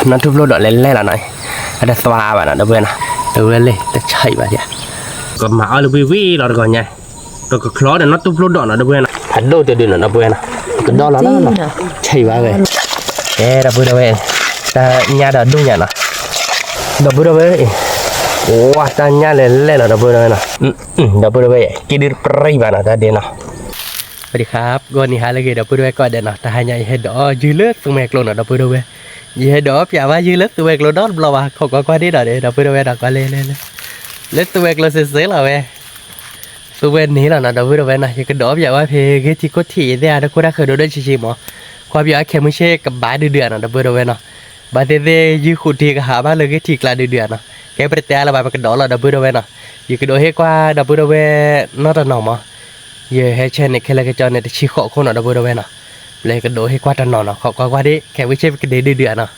နီၢ်ထူၣ်ဖျိၣ်ဒီးလဲၤလဲၣ်လီၤနီၤ, အတသွါဘၣ်နီၤ ဒီပုၢ်ဝဲၢ်နီၤ, အဝဲလဲၤတဆံးဘၣ်ယၤ, ကမၤအီၣ်လၢဝံၣ်ဝံၣ်လီၤတဂီၤညါ, ပကချီဒီးနီၢ်ထူၣ်ဖျိၣ်ဒီးနီၤ ဒီပုၢ်ဝဲၢ်နီၤ, အဒိၣ်တဒုနီၤ ဒီပုၢ်ဝဲၢ်နီၤ, ကဒီၣ်လီၤနီၤ, ဆံးဘၣ်ဝဲ, ကဲ ဒီပုၢ်ဝဲၢ်, တၢ်ညၣ်ဒီးဒိၣ်ညါနီၤ, ဒီပုၢ်ဝဲၢ်, အိၣ် တၢ်ညၣ်လဲၤလဲၣ်လီၤ ဒီပုၢ်ဝဲၢ်နီၤ, ဒီပုၢ်ဝဲၢ်, ကံဒုတပြံၢ်ဘၣ်နီၤ တၢ်ဒဲးနီၤ စဝၤစဒံၣ်ဃါ, ဂီၤနံၤဟါလၢအဂ့ၤ ဒီပုၢ်ဝဲၢ်ကိးဂၤဒဲးနီၤ, တဟါညါယဟဲဒိးယုၢ်လၢသူမွဲကျိနီၤ ဒီပုၢ်ဝဲၢ်, ယဟဲဒိးပၠးဝဲယုၢ်လၢသူမွဲကျိဒီတဘျီဘၣ်, ခိးကွၢ်ကွၢ်ဒ့ဒီးဒီး ဒီပုၢ်ဝဲၢ်ဒီး ကွၢ်လဲၣ်လဲၣ်လဲၣ်, လၢသူမွဲကျိစ့စ့လီၤဝဲ, သူမွဲန့ၣ်လီၤနီၤ ဒီပုၢ်ဝဲၢ်နီၤ, ယကဒိးပၠးဝဲဖဲဂ့ၢ်ထံခိၣ်ထံး ယသ့ၣ်အတခိၣ်တၢ်ဃၢၤဒိၣ်ဒိၣ်ဆံးဆံးမး, ကွၢ်ပၠးဝဲခဲမုၢ်ဆ့ၣ်ကဘၣ်ဒုးဒုးဧါနီၤ ဒီပုၢ်ဝဲၢ်နီၤ, ဘၣ်သ့ၣ်သ့ၣ်ယုၢ်ဃုာ်ထံကဟးဘၣ်လၢဂ့ၢ်ထံကျါဒုးဒုးဧါနီၤ, ကဲပတတဲအါလၢၤဘၣ် ပကဒိးလီၤ ဒီပုၢ်ဝဲၢ်နီၤ, ယကဒိးဟ့ၣ်ကွၢ် ဒီပုၢ်ဝဲၢ်နီတနီၤမး ယဟဲဆဲးန့ၣ် ခဲလၢာ်ခဲဆ့န့ၣ် တဆံဃိးခိၣ်နီၤ ဒီပုၢ်ဝဲၢ်နီၤ, ဘျီယကဒိးဟ့ၣ်ကွၢ်တနီၤနီၤ, ခိးကွၢ်ကွၢ်ဒ့ ခဲမုၢ်ဆ့ၣ်ပကဒုးဒုးဧါနီၤ,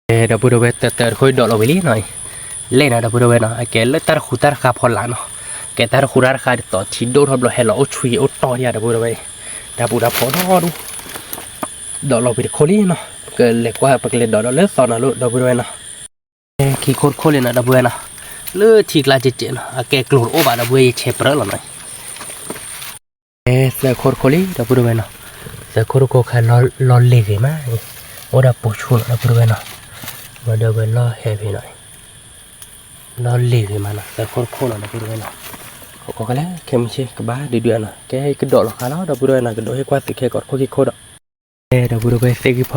ဒီပုၢ်ဝဲၢ် တၢတၢတခိၣ်ဒိးလီၤဝံၤလံနီၤ, လဲၣ်နီၤ ဒီပုၢ်ဝဲၢ်နီၤ, အကဲလၢတၢ်တဃူတၢ်တဃာ်ဖီလာ်နီၤ, ကဲတၢ်တဃူတၢ်တဃာ်ဒ်သိးထံဒိၣ်ထီၣ်ဘျီဟဲလီၤအိၣ်ဆွံအိၣ်တီၢ်ဒံးဧါ ဒီပုၢ်ဝဲၢ်, တၢ်ပူၤတၢ်ဖီထီၣ်ဒိၣ် ဒိးလီၤဝံၤတခိၣ်လံနီၤ, ပကလဲၤကွၢ် ပကလဲၤဒိးဒီးလၢသီနီၤလိၣ် ဒီပုၢ်ဝဲၢ်နီၤ, ခံခိၣ်တခိၣ်လံနီၤ ဒီပုၢ်ဝဲၢ်နီၤ, လၢထံကျါကဲးကဲးနီၤ, အကဲကျိၤတအိၣ်ဘၣ် ဒီပုၢ်ဝဲၢ် ယဆဲးပြၢလီၤနီၤ, သၢခိၣ်တခိၣ်လံ ဒီပုၢ်ဝဲၢ်နီၤ, သၢခိၣ်တခိၣ်ခါ လီၤလ့ၤဂ့ၤမး, အိၣ်ဒီးပိာ်ဆူၣ်နီၤ ဒီပုၢ်ဝဲၢ်နီၤ, ဝဲဒီးဝဲလီၤဟဲဖဲနီၤ, လီၤလ့ၤဂ့ၤမးနီၤ သၢခိၣ်တခိၣ်နီၤ ဒီပုၢ်ဝဲၢ်နီၤ, ခိးကွၢ်ကလဲၣ် ခဲမုၢ်ဆ့ၣ်ကဘၣ်ဒုးဒုးဧါနီၤ, ကဲကဒိးလီၤဃာ်လီၤ ဒီပုၢ်ဝဲၢ်နီၤ, ကဒိးဟ့ၣ်ကွၢ်သုးခဲကိးတခိၣ်ခံခိၣ်ဒီး ဒီပုၢ်ဝဲၢ် သ့ၣ်ဂံၢ်ဖီ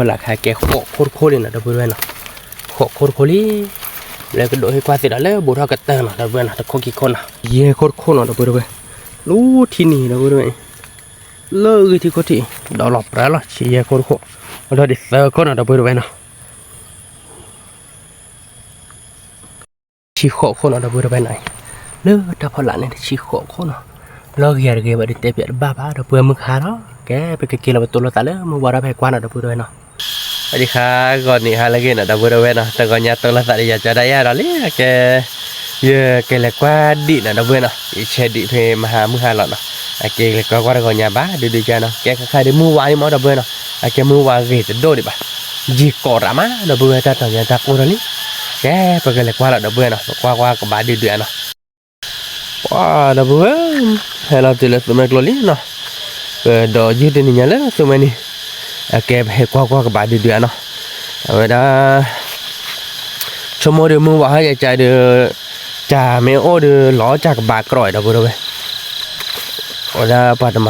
လာ်ခါ ကဲဃိးခိၣ်တခိၣ်လံနီၤ ဒီပုၢ်ဝဲၢ်နီၤ, ဃိးခိၣ်တခိၣ်လံ, လၢကဒိးဟ့ၣ်ကွၢ်သုးဒီးလၢဘူးထီၣ်ကတၢၢ်နီၤ ဒီပုၢ်ဝဲၢ်နီၤ, တခိၣ်ခံခိၣ်နီၤ, ယဲၢ်ခိၣ်တခိၣ်နီၤ ဒီပုၢ်ဝဲၢ်, လူထံနံၤ ဒီပုၢ်ဝဲၢ်, လၢဂ့ၢ်ထံခိၣ်ထံး ဒီးလီၤပြၢလီၤ ဆံယဲၢ်ခိၣ်တခိၣ်, အဒီးဒ်သၢခိၣ်နီၤ ဒီပုၢ်ဝဲၢ်နီၤ ဆံဃိးခိၣ်နီၤ ဒီပုၢ်ဝဲၢ်နီၤ, လၢတၢ်ဖီလာ်န့ၣ် တဆံဃိးခိၣ်နီၤ, လီၤဂ့ၤတဂ့ၤဘၣ်ဒီးတဲပၠးတဘၣ်ဘၣ် ဒီပုၢ်ဝဲၢ်မုၢ်ခါလီၤ, ကဲပကက့ၤလီၤပတိၢ်လိာ်သးလၢမုၢ်ဝါထီၣ်ဖဲကွၢ်နီၤ ဒီပုၢ်ဝဲၢ်နီၤ, အဒံးခါဂီၤနံၤဟါလၢအဂ့ၤနီၤ ဒီပုၢ်ဝဲၢ်နီၤ, တဂီၤညါတိၢ်လိာ်သးဒီးယၤကၠီဒၣ်ယၤဒီးလံ အကဲ ယကလဲၤကွၢ်ဒံးနီၤ ဒီပုၢ်ဝဲၢ်နီၤ, ယဆဲးဒံးဖဲမဟါမုၢ်ဟါလီၤနီၤ, အကဲလဲၤကွၢ်ကွၢ်တဂီၤညါဘၣ်ဒုးဒုးကၠီနီၤ, ကဲခါခါဒ်မုၢ်ဝါန့ၣ်မး ဒီပုၢ်ဝဲၢ်နီၤ, အကဲမုၢ်ဝါဂ့ၤတဒိၣ်ဒံးဘၣ်, ယံာ်ကိးရးမး ဒီပုၢ်ဝဲၢ် တၢ်တီၤညါတၢ်ကိၢ်ထီၣ်လံ, ကဲပကလဲၤကွၢ်လီၤ ဒီပုၢ်ဝဲၢ်နီၤ, ပကွၢ်ကွၢ်ကဘၣ်ဒုးဒုးဧါနီၤ ပှၤဒီပုၢ်ဝဲၢ်, ဟဲလီၤတုၤလၢသူမွဲကျိလံနီၤ, ပဒီးယုၢ်တနံၤညါလၢသူမွဲန့ၣ်, အကဲပဟဲကွၢ်ကွၢ်ကဘၣ်ဒုးဒုးဧါနီၤ, အဝဲဒၣ် ဆိကမိၣ်ဒီးမုၢ်ဝါဟါယကၠီဒီး, ကၠီမ့ၢ်အိၣ်ဒီးလီၤကၠီကဘၣ်ကြီဒီပုၢ်ဝဲၢ်, အဝဲဒၣ်ပှၤတမၤသီမၤသဲအါဒံးဘၣ်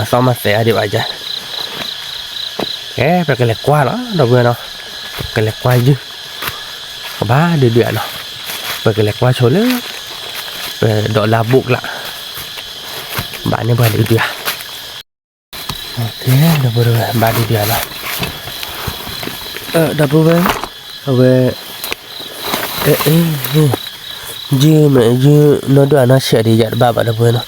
ကၠီ, ကဲပကလဲၤကွၢ်လီၤ ဒီပုၢ်ဝဲၢ်နီၤ, ကလဲၤကွၢ်ယုၢ် ကဘၣ်ဒုးဒုးဧါနီၤ, ပကလဲၤကွၢ်ဆိလၢ ပဒီးလၢအဘူးကျါ, ဘၣ်န့ၢ်ပှၤဒုးဒုးဧါ, ဒီပုၢ်ဝဲၢ် ဘၣ်ဒုးဒုးဧါနီၤ, ဒီပုၢ်ဝဲၢ်, အဝဲ ယုၢ်မ့ၢ်ယုၢ် နီၢ်ဒိၣ်အနီၢ်ဆံးဒံးယၤတဘၣ်ဘၣ် ဒီပုၢ်ဝဲၢ်နီၤ,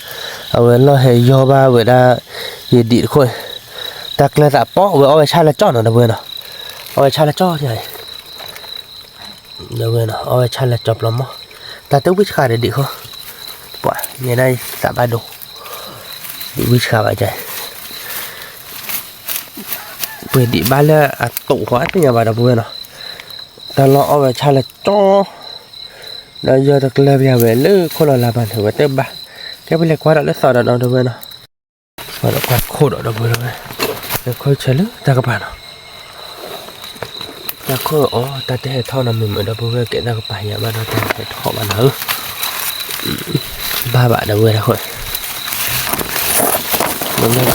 အဝဲလီၤဟဲယီဘၣ်ဝဲဒၣ် ယဒံးတခိၣ်, တၢ်ကျၢၤသးပီၣ် အဝဲအီၣ်ဝဲဆၣ်လၢကၠီနီၤ ဒီပုၢ်ဝဲၢ်နီၤ, အီၣ်ဝဲဆၣ်လၢကၠီန့ၣ် ဒီပုၢ်ဝဲၢ်နီၤ အီၣ်ဝဲဆၣ်လၢကၠီပျီမီၢ်, တၢ်တဝံၣ်ဆှးဒီးဒံးဃီ, ပှၤ ယဲဒၣ်သးဘၣ်ဒိ, ဒံးဝံၣ်ဆှးဘၣ်ကၠီ, ပှ့ၤဒံးဘၣ်လၢအတိာ်ဃီအသ့ၣ်ညါဘၣ် ဒီပုၢ်ဝဲၢ်နီၤ, တၢ်လီၢ်အီၣ်ဝဲဆၣ်လၢကၠီ, ဒီးယီတကျၢၤပၠးဝဲလၢခိၣ်လီၤလၢပှၤန့ၣ် ဝဲတဘၣ်, ကဲပလဲၤကွၢ်ဒီးလၢသီဒီး ဒီပုၢ်ဝဲၢ်နီၤ ပှၤဒီးကွၢ်ခိၣ်ဒီး ဒီပုၢ်ဝဲၢ်, ကွၢ်ခိၣ်ဆၢလၢတၢ်ကပၤနီၤ, တၢ်ခိၣ်အီၤ တၢ်တဟဲထီၣ်နီၤ မုာ်မုာ် ဒီပုၢ်ဝဲၢ် ကဲတၢ်ကပၤယၤဘၣ်ဒီး တၢ်တဟဲထီၣ်ဘၣ်နီၤဧၢ, ဘၣ်ဘၣ် ဒီပုၢ်ဝဲၢ်တၢ်ခိၣ်, မ့ၢ်လၢဘၣ်လၢခိၣ်ဒီး တၢ်မ့ၢ်ဟဲအီၣ်ဒီးကြၢးလၢဝံၣ်ဆှးန့ၣ်, မုၢ်ကီးခိၣ်ဝံၣ်ဆှးတန့ၢ်ဒီပုၢ်ဝဲၢ်ဒီး ကဲ ပက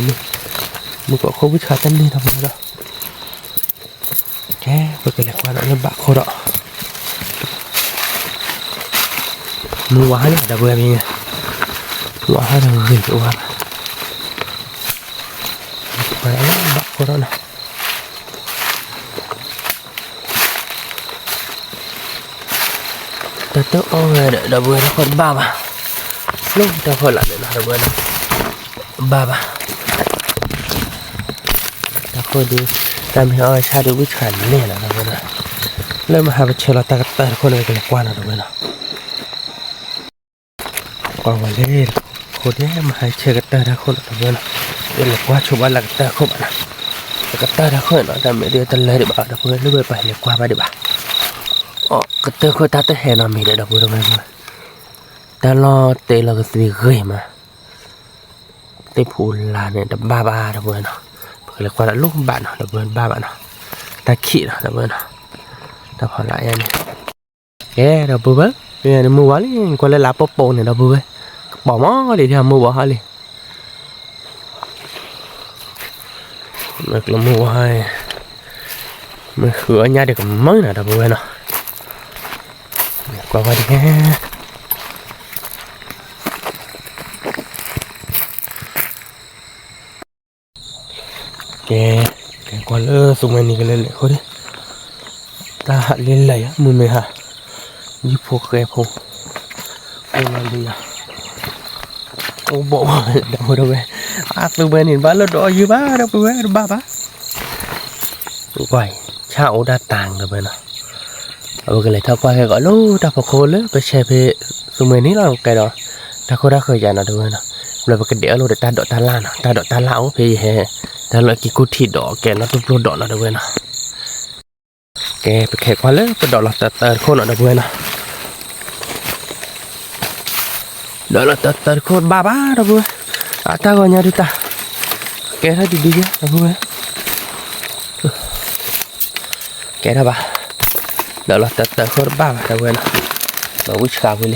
လဲၤကွၢ်ဒီးလၢဘၣ်ခိၣ်ဒီး, မုၢ်ဝါဟါန့ၣ် ဒီပုၢ်ဝဲၢ်မ့ၢ်, မုၢ်ဝါဟါဒီးဂ့ၤတအိၣ်ဘၣ်, ပကလဲၤလၢဘၣ်ခိၣ်ဒီးနီၤ, တၢ်တအီၣ်ဝဲဒီး ဒီပုၢ်ဝဲၢ် တၢ်ခိၣ်တဘၣ်ဘၣ်, လၢတၢ်ခိၣ်လၢ်န့ၣ်နီၤ ဒီပုၢ်ဝဲၢ်နီၤ, ဘၣ်ဘၣ် တၢ်ခိၣ်ဒီး တၢ်မ့ၢ်အီၣ်ဝဲဆၣ်ဒီးဝံၣ်ဆှးန့ၣ်လီၤ ဒီပုၢ်ဝဲၢ်နီၤ, လၢမဟါပဆဲးလီၤတၢ်ကတၢၢ်တခိၣ်န့ၣ် ပကလဲၤကွၢ်နီၤ ဒီပုၢ်ဝဲၢ်နီၤ, ကွၢ်ဝဲလၢ ခိၣ်ဒဲးမဟါဆဲးကတၢၢ်တၢ်ခိၣ်နီၤ ဒီပုၢ်ဝဲၢ်နီၤ, ပလဲၤကွၢ်ဆိဘၣ်လၢကတၢၢ်ခိၣ်ဘၣ်နီၤ, တကတၢၢ်တၢ်ဃၢၤနီၤ တၢ်မ့ၢ်ဒ်တလၢဒံးဘၣ် ဒီပုၢ်ဝဲၢ် လၢဝဲပှၤလဲၤကွၢ်ဘၣ်ဒံးဘၣ်. အိ ကတၢၢ်ဃၢၤတၢ်တဟဲနီတမံၤဒီး ဒီပုၢ်ဝဲၢ် တၢ်လီၢ်တဲလီၤကသံၣ်ဂ့ၤမး, သ့ၣ်ဖူလါန့ၣ်တဘၣ်ဘၣ် ဒီပုၢ်ဝဲၢ်နီၤ, ပကလဲၤကွၢ်တၢ်လၢဘၣ်နီၤ ဒီပုၢ်ဝဲၢ် တဘၣ်ဘၣ်နီၤ, တၢ်ခံးနီၤ ဒီပုၢ်ဝဲၢ်နီၤ, တၢ်ဖီလာ်ယါန့ၣ် ကဲ ဒီပုၢ်ဝဲၢ်, မုၢ်ဝါလံ ကွၢ်လၢလါပီပီန့ၣ် ဒီပုၢ်ဝဲၢ်, ကပီၤမးဒံး ဒ်မုၢ်ဝါဟီလံ မ့ၢ်ကျိမုၢ်ဝါ, မ့ၢ်ဃုအီၣ်ညၣ်ဒံးကမၢနီၤ ဒီပုၢ်ဝဲၢ်နီၤ, ကွၢ်ကွၢ်ဒ်န့ၣ် ကဲ, ကဲကွၢ်လၢသူမှဲနံၤကလဲၤလဲၤအဃိဒီး, တၢ်ဟးလံလဲၤယါ မုၢ်မ့ၢ်ဟါ, ယုၢ်ဖိဃဲဖိ, အိၣ်လီၤလံယါ, အိၣ်ဘီၣ်ဘီၣ် ဒီပုၢ်ဝဲၢ်, အသူမှဲနံၤဘၣ်လၢဒီးယုၢ်ဘၣ် ဒီပုၢ်ဝဲၢ် တဘၣ်ဘၣ် ကွၢ်အံၤ ဆၣ်အိၣ်တၢ်တၢ်ဒီပုၢ်ဝဲၢ်နီၤ, အဝဲကလဲၤထီၣ်ကွၢ်ခဲကီးလၢတၢ်ဖီခိၣ်လၢပဆဲးဖဲသူမှဲနံၤလီၤ ကဲဒီး တၢ်ခိၣ်တၢ်ဃၢၤယါနီၤ ဒီပုၢ်ဝဲၢ်နီၤ, ဘျီပကဒဲးအီၣ်လိာ်ဒီးတၢ်ဒိးတၢ်လၣ်နီၤ, တၢ်ဒိးတၢ်လၣ်အိၣ်ဖဲယဟဲ, တၢ်လီၢ်ကံၤကူထံးဒီးကဲနီၣ်ထူၣ်ဖျိဒီးနီၤ ဒီပုၢ်ဝဲၢ်နီၤ, ကဲ ပကဟဲကွၢ်လၢပဒိးလီၤတၢ်တၢ်တခိၣ်နီၤ ဒီပုၢ်ဝဲၢ်နီၤ ဒီးလီၤတၢ်တၢ်တခိၣ်တဘၣ်ဘၣ် ဒီပုၢ်ဝဲၢ်, အတၢ်ဂီၤညါဒုးတၢ်, ကဲထီၣ်ဒံးဒံးယါ ဒီပုၢ်ဝဲၢ်, ကဲထီၣ်ဘၣ်, ဒီးလီၤတၢ်တၢ်တခိၣ်တဘၣ်ဘၣ် ဒီပုၢ်ဝဲၢ်နီၤ, ဒီးဝံၣ်ဆှးဝံၤလံ ထီၣ်ပှဲၤ,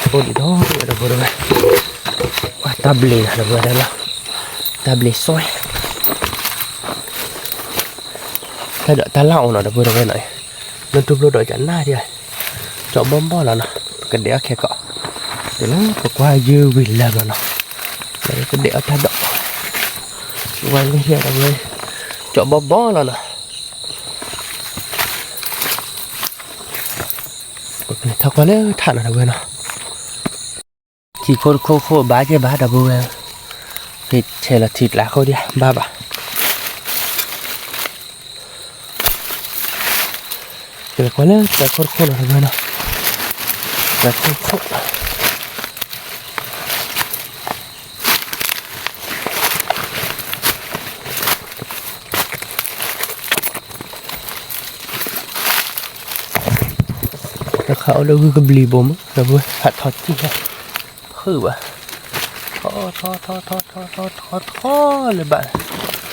အိၣ်ဒံးဒီး ဒီပုၢ်ဝဲၢ်, တၢ်ဘျ့းနီၤ ဒီပုၢ်ဝဲၢ်လီၤ, တၢ်ဘျ့းစွဲ, တၢ်ဒိးတၢ်လၣ်အိၣ်နီၤ ဒီပုၢ်ဝဲၢ်နီၤ, နီၣ်ထူၣ်ဖျိဒီးကနၣ်ဒံး, ကၠီဘီဘီလီၤနီၤ ပကဒဲးအီၣ်ခဲကီး, တုၤလၢပကွၢ်ယုၢ်ဝံၤလၢာ်ဘျီနီၤ, လၢကဒဲးအီၣ်တၢ်ဒိး, ဝဲလၢဟံၣ်ဒီပုၢ်ဝဲၢ်, ကၠီဘီဘီလီၤနီၤ ပကလဲၤထီၣ်ကွၢ်လၢထးနီၤ ဒီပုၢ်ဝဲၢ်နီၤ, ထံခိၣ်တခိၣ်ခိၣ်ဘၣ်ကဲဘၣ် ဒီပုၢ်ဝဲၢ်, ဖဲဆဲးလီၤထံကျါခိၣ်ဒံး ဘၣ်ဘၣ်, ကလဲၤကွၢ်လၢတၢ်ခိၣ်တခိၣ်နီၤ ဒီပုၢ်ဝဲၢ်နီၤ, တၢ်ခိၣ်တခိၣ် တခါအိၣ်လၢဂုၢ်ကဘျံးဘိမး ဒီပုၢ်ဝဲၢ် ဟးထီၣ်စံၣ်, ဃုာ်ဘၣ်, ထီထီထီထီထီထီထီထီလၢဘၣ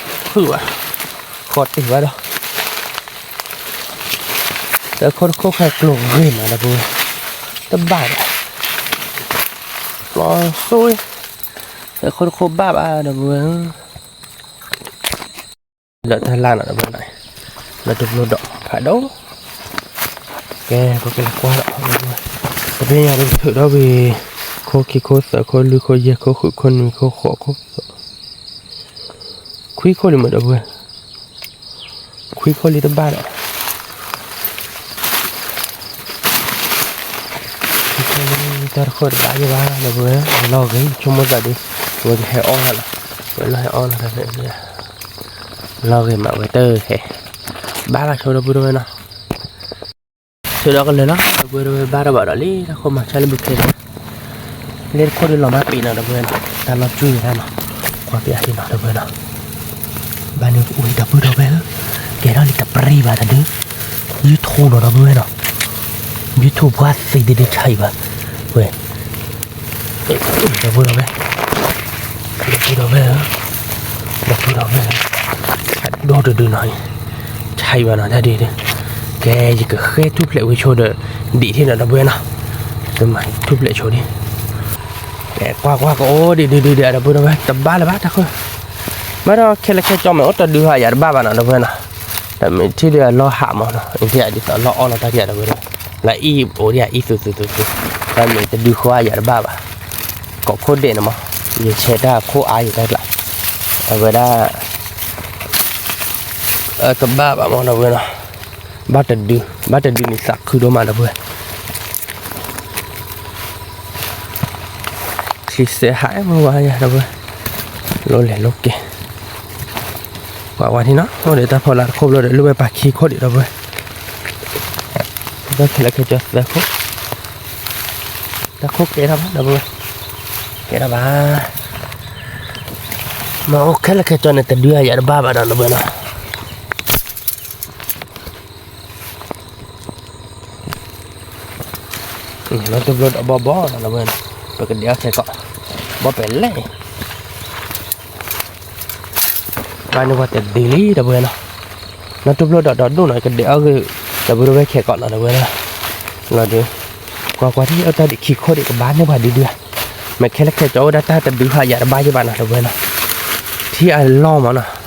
်, ဃုာ်ဘၣ်, ဃီတ့ၢ်ဘၣ်ဒီး, တၢ်ခိၣ်တခိၣ်ခဲကျိၤဂ့ၤမး ဒီပုၢ်ဝဲၢ်, တဘၣ်ဒီး, လီၤစိ, တၢ်ခိၣ်တခိၣ်ဘၣ်ဘၣ် ဒီပုၢ်ဝဲၢ် ဒီးတၢ်လၢ်နီၤ ဒီပုၢ်ဝဲၢ်နီၤ, လၢတဖျိဒီးဖးဒိၣ်, ကဲ ပကလဲၤကွၢ်ဒီး, တဘ့ၣ်ညါဒီးထုးထီၣ်ဝံၤ, ခိၣ်ခံ ခိၣ်သၢ ခိၣ်လွံၢ် ခိၣ်ယဲၢ် ခိၣ်ဃု ခိၣ်နွံ ခိၣ်ဃိး ခိၣ်သၢ, ခွံခိၣ်လံမး ဒီပုၢ်ဝဲၢ်, ခွံခိၣ်လံတဘၣ်ဒီး တၢ်တခိၣ်တဘၣ်ယဲၢ်ဘၣ် ဒီပုၢ်ဝဲၢ်, လီၤဂ့ၤ ဆိကမိၣ်သးဒုး, ဝဲကဟဲအီၣ်လီၤ, ဝဲလီၤဟဲအီၣ်လီၤ, လီၤဂ့ၤမး ဝဲတဟဲ, ဘၣ်လီၤဆိ ဒီပုၢ်ဝဲၢ်နီၤ, ဆိဒီးကလၢာ်လီၤ ဒီပုၢ်ဝဲၢ်, ဘၣ်တဘၣ်ဒီးလံ တၢ်ခိၣ်မၤဆါလၢဘုခ့, လၢတခိၣ်ဒုးလီၤမၢ်ပ့ၤနီၤ ဒီပုၢ်ဝဲၢ်နီၤ, တၢ်လီၤကွံာ်ဝဲဒၣ်နီၤ, ကွၢ်ပျးဟံၣ်နီၤ ဒီပုၢ်ဝဲၢ်နီၤ, ဘၣ်န့ၣ်အိၣ်ဒီပုၢ်ဝဲၢ်, ကဲထီၣ်လံတပရံၢ်ဘၣ်တဒု, ယုၢ်ထူနီၤ ဒီပုၢ်ဝဲၢ်နီၤ, ယုၢ်ထူပှၢ်သံတဒုဆါအံၤဘၣ်, ဝဲ ဒီပုၢ်ဝဲၢ်, ဒီပုၢ်ဝဲၢ်, ဒီပုၢ်ဝဲၢ်, ဒီးတဒုနီၤ, ဆါအံၤဘၣ်နီၤ တၢ်ဒ်န့ၣ်, ကဲ ယကဃဲထူၣ်ဖျဲးဝံၤဆိဒီး, ဒံးထံၣ်နီၤ ဒီပုၢ်ဝဲၢ်နီၤ, ကမၤထူၣ်ဖျဲးဆိဒံး, ကဲကွၢ်ကွၢ်ကအိၣ်ဒံးဒုးဒုးဒံး ဒီပုၢ်ဝဲၢ် တဘၣ်လၢၤဘၣ်တၢ်ခိၣ်, ဘၣ်ဒီးခဲလၢာ်ခဲဆ့မ့ၢ်အိၣ်တဒုဟးယၤတဘၣ်ဘၣ်နီၤ ဒီပုၢ်ဝဲၢ်နီၤ, တမ့ၢ်ထံၣ်ဒုးအလီၢ်ဟးမးနီၤ ဒ်သိးလီၢ်အီၣ်လီၤတၢ်ဒံး ဒီပုၢ်ဝဲၢ်, လၢအံၣ်အိၣ်ဒံးအံၣ်သုသုသုသု, တၢ်မ့ၢ်တဒုဃီယၤတဘၣ်ဘၣ်, ကိးခိၣ်ဒဲးန့ၣ်မး, ယဆဲးတၢ်ခိၣ်အါယတၢ်ကျါ, အဝဲဒၣ် တဘၣ်ဘၣ်မး ဒီပုၢ်ဝဲၢ်နီၤ, ဘၣ်တဒု, ဘၣ်တဒုန့ၣ်သးခုဒိၣ်မး ဒီပုၢ်ဝဲၢ်, ချံစဲးဟးမ့ၢ်ဝါယၤ ဒီပုၢ်ဝဲၢ်, လိၣ်လဲၤလိၣ်က့ၤ, ကွၢ်ဝဲထံနီၤ အိၣ်ဒီးတၢ်ဖီလာ်တခိၣ်ဘျီဒီး လၢဝဲပာ်ခံခိၣ်ဒံး ဒီပုၢ်ဝဲၢ်, ဒီးခဲလၢာ်ခဲဆ့သၢခိၣ်, တၢ်ခိၣ်ကဲထီၣ်ဘၣ်ဒီပုၢ်ဝဲၢ်, ကဲထီၣ်ဘၣ်, မ့ၢ်အိၣ်ခဲလၢာ်ခဲဆ့န့ၣ် တဒုးအယၤတဘၣ်ဘၣ်ဒီပုၢ်ဝဲၢ်နီၤ. နီၢ်တဘျီဒီးဘီဘီနီၤ ဒီပုၢ်ဝဲၢ်နီၤ, ပကဒဲးအီၣ်ခဲကီး, ဘီပဲာ်လဲၣ် ဘၣ်န့ၢ်ပှၤတဒုလံ ဒီပုၢ်ဝဲၢ်နီၤ, နီၢ်တဘျီဒီးဒီဒူၣ်နီၤ ကဒဲးအီၣ်ဂ့ၤ ဒီပုၢ်ဝဲၢ်ခဲကီးနီၤ ဒီပုၢ်ဝဲၢ်နီၤ, လီၤဒုး, ကွၢ်ကွၢ်ထံၣ်အတၢ်ဒံးခံခိၣ်ဒံး ကဘၣ်န့ၢ်ပှၤဒုဒု, မ့ၢ်ခဲလၢာ်ခဲဆ့အိၣ်ဒၣ်တၢ်တဒုဟးယၤတဘၣ်ယဲဘၣ်နီၤ ဒီပုၢ်ဝဲၢ်နီၤ, ထံအလီၢ်မးနီၤ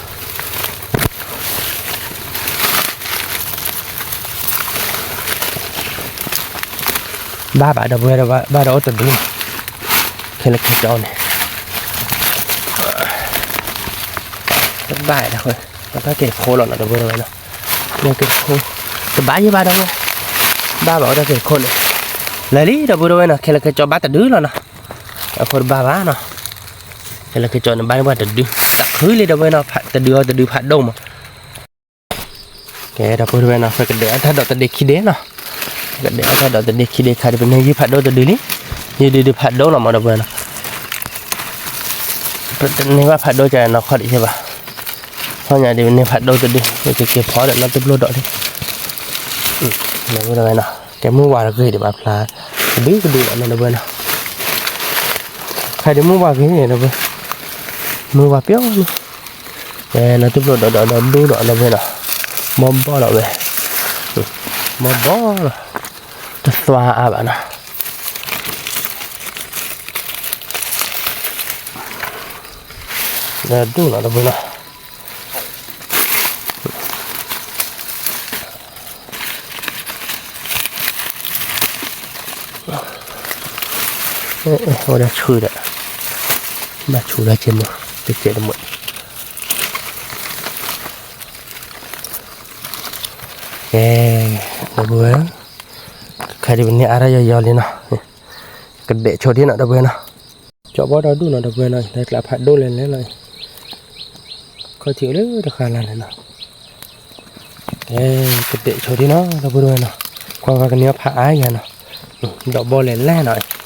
ဘၣ်ဘၣ်ဒီပုၢ်ဝဲၢ် ဘၣ်ဒီးအိၣ်တဒု, ခဲလၢာ်ခဲဆ့န့ၣ်, တဘၣ်ဒီး, တၢ်က့ၤခိၣ်လီၤနီၤ ဒီပုၢ်ဝဲၢ်နီၤ, က့ၤခိၣ်, တဘၣ်ယဲဘၣ်ဒီပုၢ်ဝဲၢ်, ဘၣ်ဘၣ်အိၣ်တၢ်က့ၤခိၣ်န့ၣ်, လၢာ်လံ ဒီပုၢ်ဝဲၢ်နီၤ ခဲလၢာ်ခဲဆ့ဘၣ်တဒုလီၤနီၤ, အဃိတဘၣ်ဘၣ်နီၤ, ခဲလၢာ်ခဲဆ့န့ၣ် ဘၣ်န့ၢ်ပှၤတဒု, တၢ်ခုလံ ဒီပုၢ်ဝဲၢ်နီၤ တဒုအီၤတဒုဖးဒိၣ်မး ကဲ ဒီပုၢ်ဝဲၢ်နီၤ ပကဒဲးအီၣ်တၢ်ဒီးတဒုခံဒုနီၤ, ပကဒဲးအီၣ်တၢ်ဒီးတဒုခံဒုခါဒုး ပန့ၢ်ယုၢ်ဖးဒိၣ်တဒုလံ, ယုၢ်ဒုဒုဖးဒိၣ်လီၤမး ဒီပုၢ်ဝဲၢ်နီၤ, ပတန့ၢ်ဘၣ်ဖးဒိၣ်ကနီၤခီဒံးယဲဘၣ်, ခီညါဒုး ပန့ၢ်ဖးဒိၣ်တဒု ပကက့ၤဖီဒီးနီၢ်တဘျီဒီးဒု, ဒီပုၢ်ဝဲၢ်နီၤ ကဲမုၢ်ဝါတဂ့ၤဒံးဘၣ်ဖျါ, ကဒုကဒုလီၤနီၤ ဒီပုၢ်ဝဲၢ်နီၤ, ခါဒုးမုၢ်ဝါဂ့ၤန့ၣ် ဒီပုၢ်ဝဲၢ်, မုၢ်ဝါပျီန့ၣ် နီၢ်တဘျီဒီးဒီဒူၣ်ဒီး ဒီပုၢ်ဝဲၢ်နီၤ, ဘီဘီလီၤဝဲ, ဘီဘီလီၤ, တသွါအါဘၣ်နီၤ, ဒီဒူၣ်နီၤ ဒီပုၢ်ဝဲၢ်နီၤ အိၣ်ဒီးဆူဒီး, ဘၣ်ဆူဒီးကဲမုၢ်, ကဲတမုၢ်, ကဲ, ဒီပုၢ်ဝဲၢ်, ခါဒုးပန့ၢ်အါထီၣ်ယီၤယီၤလံနီၤ, ကဒဲးဆိဒံနီၤ ဒီပုၢ်ဝဲၢ်နီၤ, ကၠီဘီဒီဒူၣ်နီၤ ဒီပုၢ်ဝဲၢ်နီၤ, လၢကျးဖးဒိၣ်လဲၤလဲၤလီၤ, ခီၣ်ထံးအိၣ်လၢတဃာ်လၢ်န့ၣ်နီၤ ကဲ, ကဒဲးဆိဒံနီၤ ဒီပုၢ်ဝဲၢ်နီၤ, ကွၢ်ကွၢ်ကန့ၢ်အီၣ်ဖးအါယၤနီၤ, ဒီးဘီလဲၤလဲၤနီၤ,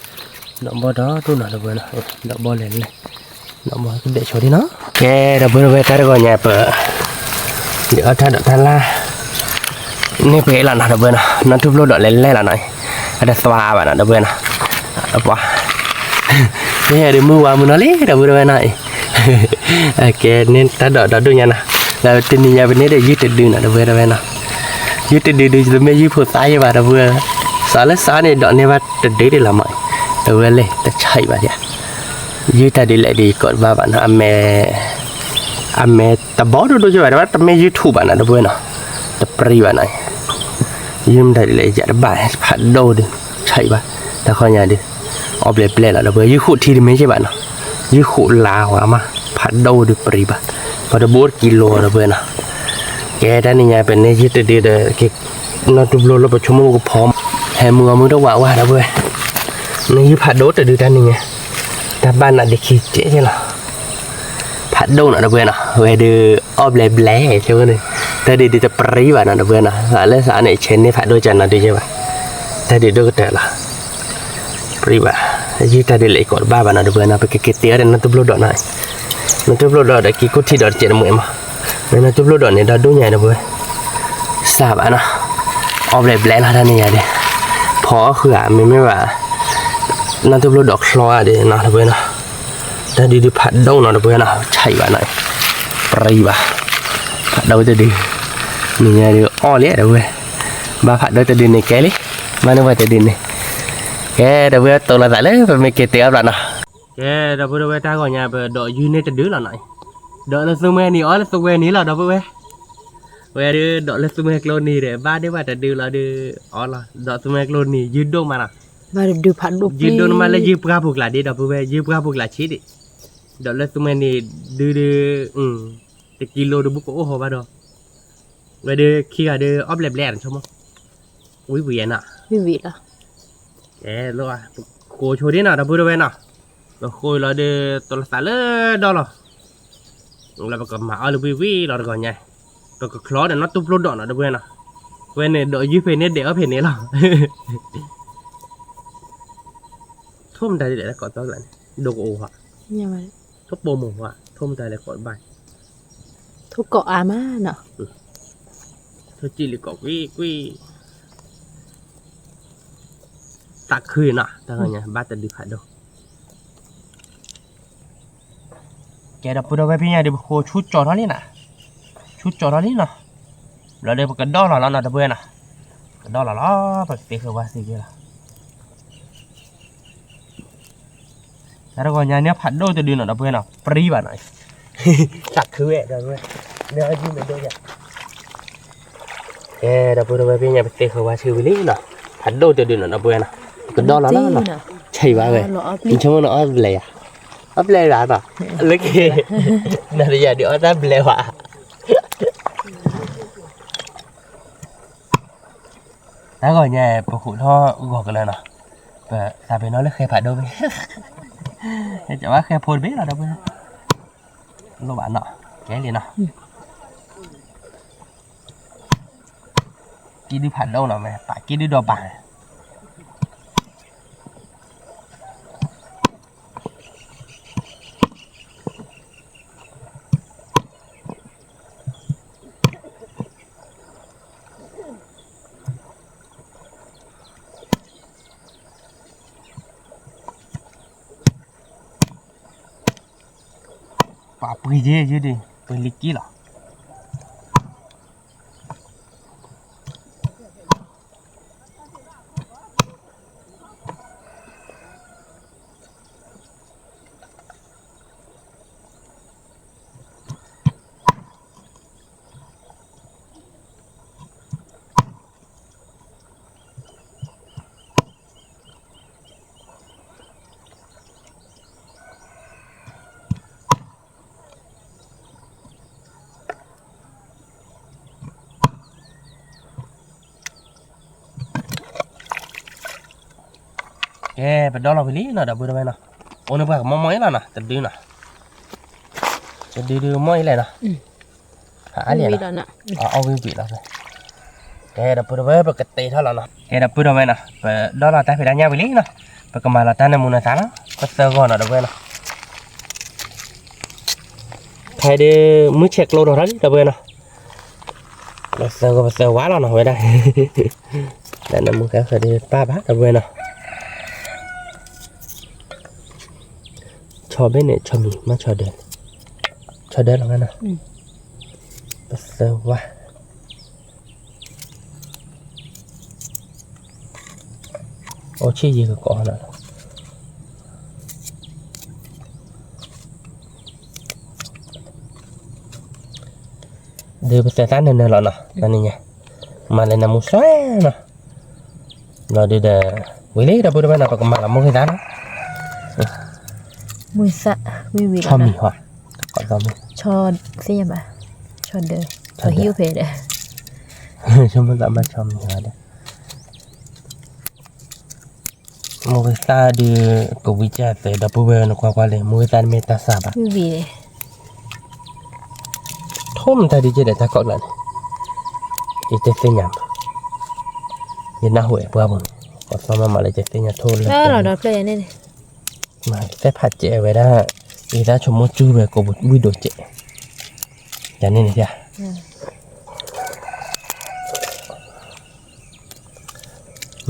ဒီးဘီဒီဒူၣ်နီၤ ဒီပုၢ်ဝဲၢ်နီၤ, ဒီးဘီလဲၤလဲၤ, ဒီးဘီကဒဲးဆိဒံနီၤ, ကဲ ဒီပုၢ်ဝဲၢ် တၢ်တဂီၤညါ ပ ဒုးအီၣ်တၢ်ဒီးတၢ်လၢ် န့ၢ်ပှဲၤလီၤနီၤ ဒီပုၢ်ဝဲၢ်နီၤ, နီၢ်တဘျီဒီးလဲၤလဲၤလီၤနီၤ, အတသွါဘၣ်နီၤ ဒီပုၢ်ဝဲၢ်နီၤ, အပှၤ ကဲဒုးမုၢ်ဝါမုၢ်နီၤလံ ဒီပုၢ်ဝဲၢ်နီၤ, ကဲန့ၢ်တၢ်ဒီးဒီဒူၣ်ညါနီၤ, ဒီးတနံၤညါပန့ၢ်ဒီးယုၢ်တဒုနီၤ ဒီပုၢ်ဝဲၢ်နီၤ, ယုၢ်တဒုဒုး တမ့ၢ်ယုၢ်ဖိသၣ်ယဲဘၣ် ဒီပုၢ်ဝဲၢ်, စးလၢစးန့ၣ် ဒိးန့ၢ်ဘၣ်တဒုဒံးလီၤမး, ဒီပုၢ်ဝဲၢ်လံ တဆံးဘၣ်ဒံး, ယုၢ်တၢ်ဒုးလဲၣ်ဒုး ယကိးတဘၣ်ဘၣ်နီၤ, အမဲ အမဲတဘီဒိၣ်ဒိၣ်ယဲဘၣ် တဘၣ်တမ့ၢ်ယုၢ်ထူၣ်ဘၣ်နီၤ ဒီပုၢ်ဝဲၢ်နီၤ, တပြံဘၣ်နီၤ, ယုၢ်မတၤဒ်လဲၣ် ယၤတဘၣ် ဖးဒိၣ်ဒုး ဆံးဘၣ်, တၢ်ခီညါဒုး အီၣ်ဘျဲးဘျဲးလီၤ ဒီပုၢ်ဝဲၢ် ယုၢ်ဃိးထံတမ့ၢ်ယဲဘၣ်နီၤ, ယုၢ်ဃိးလါဝဲမး ဖးဒိၣ်ဒုးပြံဘၣ်, ပှၤတဘိတကံလိၤ ဒီပုၢ်ဝဲၢ်နီၤ, ကဲတၢ်နံၤညါ ပန့ၢ်ယုၢ်တဒုဒီး က့ၤ နီၢ်တဘျီလၢ ပဆိကမိၣ်ကဖီ ဟဲမုၢ်အီၣ်မုၢ်တဝးဝါ ဒီပုၢ်ဝဲၢ်, န့ၢ်ယုၢ်ဖးဒိၣ်တဒုတၢ်နံၤညါ, တၢ်ဘၣ်နးဒံးခံကဲးလီၤ ဖးဒိၣ်နီၤ ဒီပုၢ်ဝဲၢ်နီၤ, ဝဲဒုး အီၣ်ဘျဲးဘျဲး ဆိန့ၣ်, တၢ်ဒုးဒုးတပြံဘၣ်နီၤ ဒီပုၢ်ဝဲၢ်နီၤ, လၢစးန့ၣ် ဆဲးန့ၢ်ဖးဒိၣ်ကနီၤဒုးယဲဘၣ်, တၢ်ဒုးဒိၣ်ကတၢၢ်လီၤ, ပြံဘၣ်, ယုၢ်တၢ်ဒုးလဲၣ်အံၤကိးတဘၣ်ဘၣ်နီၤ ဒီပုၢ်ဝဲၢ်နီၤ, ပကက့ၤတ့အီၣ်ဒီးနီၢ်တဘျီဒီးနီၤ, နီၢ်တဘျီဒီးဒီးက့ၤကိၢ်ထံဒီးတကဲးတမှဲးမး, နီၢ်တဘျီဒီးန့ၣ် ဒီဒူၣ်ညါဒီပုၢ်ဝဲၢ်, စးဘၣ်နီၤ, အီၣ်ဘျဲးဘျဲးလီၤတၢ်နံၤညါဒုး, ဖီအီၣ်ဃုာ်ဧါ မ့မ့ၢ်ဘၣ် နီၢ်တဘျီဒီးချီဧါဒုးနီၤ ဒီပုၢ်ဝဲၢ်နီၤ, တၢ်ဒုးဒုးဖးဒိၣ်နီၤ ဒီပုၢ်ဝဲၢ်နီၤ, ဆံးဘၣ်နီၤ, ပြံဘၣ်, ဖးဒိၣ်တဒုး, နံၤညါဒုးအီၣ်လံ ဒီပုၢ်ဝဲၢ်, ဘၣ်ဖးဒိၣ်တဒုးန့ၣ်ကဲလံ, ဘၣ်န့ၢ်ပှၤတဒုးန့ၣ်, ကဲ ဒီပုၢ်ဝဲၢ် တိၢ်လိာ်သးလၢပမ့ၢ်က့ၤတ့အီၣ်ဘျီနီၤ, ကဲ ဒီပုၢ်ဝဲၢ် တၢ်ဂီၤညါ ပဒိးယုၢ်န့ၢ်တဒုလီၤနီၤ, ဒီးလၢသူမှဲနံၤ အီၣ်လၢသူမှဲနံၤလီၤ ဒီပုၢ်ဝဲၢ်, ဝဲဒုး ဒီးလၢသူမှဲကျိနံၤဒီး ဘၣ်ဒ့ၣ်ဘၣ်တဒုလီၤဒုး အီၣ်လီၤ ဒီးသူမှဲကျိနံၤ ယုၢ်ဒိၣ်မးနီၤ, ယုၢ်ဒိၣ်န့ၣ်မးလၢယုၢ်ပှၢ်ပူၤကျါဒ့ ဒီပုၢ်ဝဲၢ် ယုၢ်ပှၢ်ပူၤကျါဆံးဒံး, ဒီးလၢသူမှဲနံၤဒုးဒုး, တကံလိၤတဘိကအိၣ်ဟီဘၣ်ဒီး, ဝဲဒုးခံဂၤဒုး အီၣ်ဘျဲးဘျဲးနီၤ ဆိကမိၣ်, ဝံၤဝံၤနီၤ, ဝံၤဝံၤလီၤ, ကဲ ပဃိဆိဒ်နီၤ ဒီပုၢ်ဝဲၢ်နီၤ, ပဃိလီၤဒုး တိၢ်လိာ်သးလၢဒီလီၤ လၢပကမၤအီၣ်လၢဝံၤဝံၤလီၤတဂီၤညါ, ပကချီဒီးနီၢ်တဘျီဒီးနီၤ ဒီပုၢ်ဝဲၢ်နီၤ, ဝဲန့ၣ်ဒိးယုၢ်ဖဲန့ၣ် ဒဲးအီၣ်ဖဲန့ၣ်လီၤ. ထိၣ်မတၤဒ်လဲၣ် ကိးသီကျါန့ၣ် ဒိကအိၣ်ဧါ, ထိၣ်ပိာ်မုၣ်ဧါ, ထိၣ်မတၤလဲၣ်ကိးတဘၣ်, ထိၣ်ကိးအါမးနီၤ, ထိၣ်ကံၣ်လံကိးကွံာ်ကွံာ်, သးခုနီၤ တၢ်ဂီၤညါ ဘၣ်တဒုဖးဒိၣ် ကဲဒီပုၢ်ဒီဝဲၢ်ဖဲညါဒီး ပဃိဆူကၠီၤထီၣ်လံနီၤ, ဆူကၠီၤထီၣ်လံနီၤ, ဘျီဒီးပကဒီၣ်လီၤလီၤနီၤ ဒီပုၢ်ဝဲၢ်နီၤ, ကဒီၣ်လီၤလီၤ ပကသ့ဃုာ်ဝါသ့က့လီၤ. တၢ်တဂီၤညါန့ၣ်ဖးဒိၣ်တဒုနီၤ ဒီပုၢ်ဝဲၢ်နီၤ ပြံဘၣ်နီၤ, သးခုဝဲ ဒီပုၢ်ဝဲၢ်, မ့ၢ်အီၣ်ယုၢ်မ့ၢ်ဒိၣ်ယၤ ကဲဒီပုၢ်ဒီဝဲၢ်ဖဲညါ ပသ့ဃုာ်ဝါဆံဝံၤလံနီၤ, ဖးဒိၣ်တဒုနီၤ ဒီပုၢ်ဝဲၢ်နီၤ, ကဒီၣ်လီၤလီၤနီၤ, ဆံးဘၣ်ဝဲ, နဆိကမိၣ်နအီၣ်ဘျဲၣ်ယၤ, အီၣ်ဘျဲၣ်ဘၣ်နီၤ, လၢက့ၤ, နတယၤဒုးအီၣ်တၢ်ဘျဲၣ်ဝဲ တၢ်ဂီၤညါ ပဃုာ်ထီၣ်ဂီၤကလၢနီၤ, ပသးပ့ၤနီၣ်လၢဃဲဖးဒိၣ်မ့ၢ်, ကဘၣ်ဃဲဖိတဘ့ၣ်လီၤ ဒီပုၢ်ဝဲၢ်, လိၣ်ဘၣ်နီၤ, ကဲလံနီၤ, ကံၣ်ဒုဖးဒိၣ်နီၤ မ့ၢ်ပာ်ကံၣ်ဒုဒီးပာ် ပှၤပှ့ၤယဲယုၢ်ဒံး ပှ့ၤလံကံၣ်လီၤ. ကဲ ပဒီလီၤဝံၤလံနီၤ ဒီပုၢ်ဒီဝဲၢ်နီၤ, အိၣ်န့ၣ်ပှၤကမီၢ်မီၢ်အံၤလီၤနီၤ တဒုနီၤ, တဒုဒုမီၢ်အံၤလဲၣ်နီၤ, အါလံနီၤ, အီၣ်ဝံၣ်ဝံၣ်လီၤ. ကဲ ဒီပုၢ်ဒီဝဲၢ် ပကတဲထီၣ်လီၤနီၤ, ကဲ ဒီပုၢ်ဒီဝဲၢ်နီၤ ပဒီလီၤတၢ်ဖံးတၢ်ညၣ်ဝံၤလံနီၤ, ပကမၤလီၤတၢ်နၢမူနသးလီၤ, ပသၢဂီၤနီၤ ဒီပုၢ်ဝဲၢ်နီၤ. ခဲဒုး မုၢ်ဆဲးကျိဒီးထီၣ်လံ ဒီပုၢ်ဝဲၢ်နီၤ, ပသၢဂီၤပသၢဝါလီၤနီၤ ဝဲဒၣ်, တၢ်နၢမူခဲဃၢၤဒုးပၢ်ဘၣ် ဒီပုၢ်ဝဲၢ်နီၤ, ဆီဘ့ၣ်န့ၣ် ဆီမံၤ မ့ၢ်ဆီဒၢ, ဆီဒၢလီၤနီၤ, ပသၢဝါ အိၣ်ဆံးယံာ်ကကိးနီၤ, ဒုးပသၢသၣ်နၢၤနၢၤလီၤနီၤ, တနံၤညါ မၤလၢနၢမူစွဲနီၤ, ဘျီဒုးဒီး ဝံၤလံ ဒီပုၢ်ဒီဝဲၢ်နီၤ ပကမၤလီၤမိၢ်ဂ့ၤသၣ်နီၤ, မိၢ်ဂ့ၤသၣ် ဝံၤဝံၤလီၤ, ဆီမံၤဟီ, ဆီသ့ၣ်ညါဘၣ်, ဆီဒၢ, ဆီဟံၣ်အိၣ်ဖဲဒီး, ဆိကမိၣ်သးမၤဆီမံၤဟီဒီး မိၢ်ဂ့ၤသၣ်ဒုး ကဝံကၢ်သၢ ဒီပုၢ်ဝဲၢ်နကွၢ်ကွၢ်လံ မိၢ်ဂ့ၤသၣ်တမ့ၢ်တၢ်စၢ်ဘၣ်, ထိၣ်မတၤဒုးကဲဒီးတၢ်ကိးကျါန့ၣ်, ယတသ့ၣ်ညါဘၣ်, ယနၢ်ဟူအဲၣ်ပှၢ်ပူၤန့ၣ်, ပှၤသီမးမးလၢယတသ့ၣ်ညါထိၣ်လၢ, သဲဖးကဲးဝဲဒၣ်, ယသးဆိကမိၣ်ကၠူဝဲကိးပူၤဝံၣ်ဒိၣ်ကဲး, ယန့ၣ်န့ၣ်, ဘျ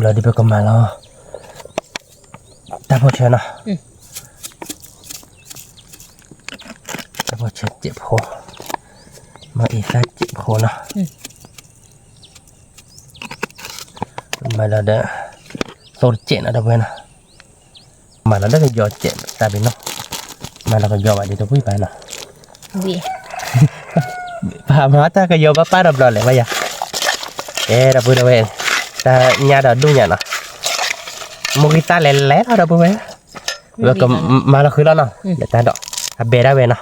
ီဒုးပကမၤလီၤ တၢ်ဖိဆၢနီၤ, တၢ်ဖိဆၢစဲးဖိ, မၤအံၤသၣ်စဲးဖိနီၤ, မၤလီၤဒီး သိတစဲးနီၤ ဒီပုၢ်ဝဲၢ်နီၤ, မၤလီၤဒီးကယီၤစဲးတၢ်ဘ့ၣ်နီၤ, မၤလီၤကယီၤဘၣ်ဒ်တဝံၣ်ဘၣ်နီၤ, ပမၤတၢ်ကယီၤဘၣ်ပၢ်ဒီးဘျီလဲၣ်ဝဲယၤ, ကဲ ဒီပုၢ်ဒီဝဲၢ်, တၢ်ညၣ်ဒီးဒူၣ်ညၣ်နီၤ, မိၢ်ဂ့ၤသၣ်လဲၤလဲၤလီၤ ဒီပုၢ်ဝဲၢ်, ဝဲကမၤလီၤဃုာ်လီၤနီၤ, လၢတၢ်ဒီး အဘဲဒၣ်ဝဲနီၤ,